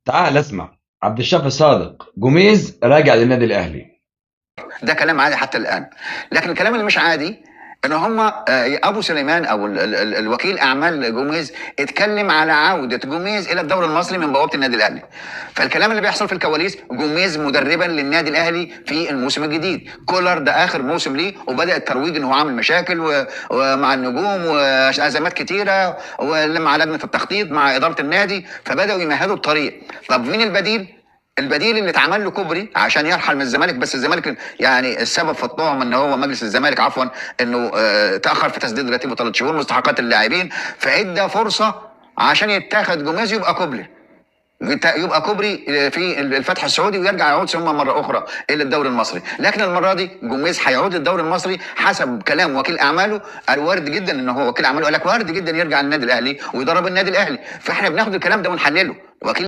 تعال اسمع عبد الشافي صادق، جوميز راجع للنادي الاهلي. ده كلام عادي حتى الان، لكن الكلام اللي مش عادي ان هم ابو سليمان او ال ال ال الوكيل اعمال جوميز اتكلم على عوده جوميز الى الدوري المصري من بوابه النادي الاهلي. فالكلام اللي بيحصل في الكواليس، جوميز مدربا للنادي الاهلي في الموسم الجديد، كولر ده اخر موسم ليه، وبدا الترويج ان هو عامل مشاكل ومع النجوم وازمات كتيرة ومع لجنة التخطيط مع ادارة النادي، فبداوا يمهدوا الطريق. طب مين البديل؟ البديل اللي اتعمل له كوبري عشان يرحل من الزمالك، بس الزمالك يعني السبب في الطعم ان هو مجلس الزمالك عفوا انه تاخر في تسديد راتبه 3 شهور مستحقات اللاعبين، فادى فرصة عشان يتاخد جوميز يبقى كوبري، يبقى كوبري في الفتح السعودي ويرجع يعود ثم مرة اخرى الى الدوري المصري. لكن المرة دي جوميز هيعود للدوري المصري حسب كلام وكيل اعماله. قال وارد جدا ان هو وكيل اعماله قال لك وارد جدا يرجع للنادي الاهلي ويدرب النادي الاهلي، فاحنا بناخد الكلام ده ونحلله. وكيل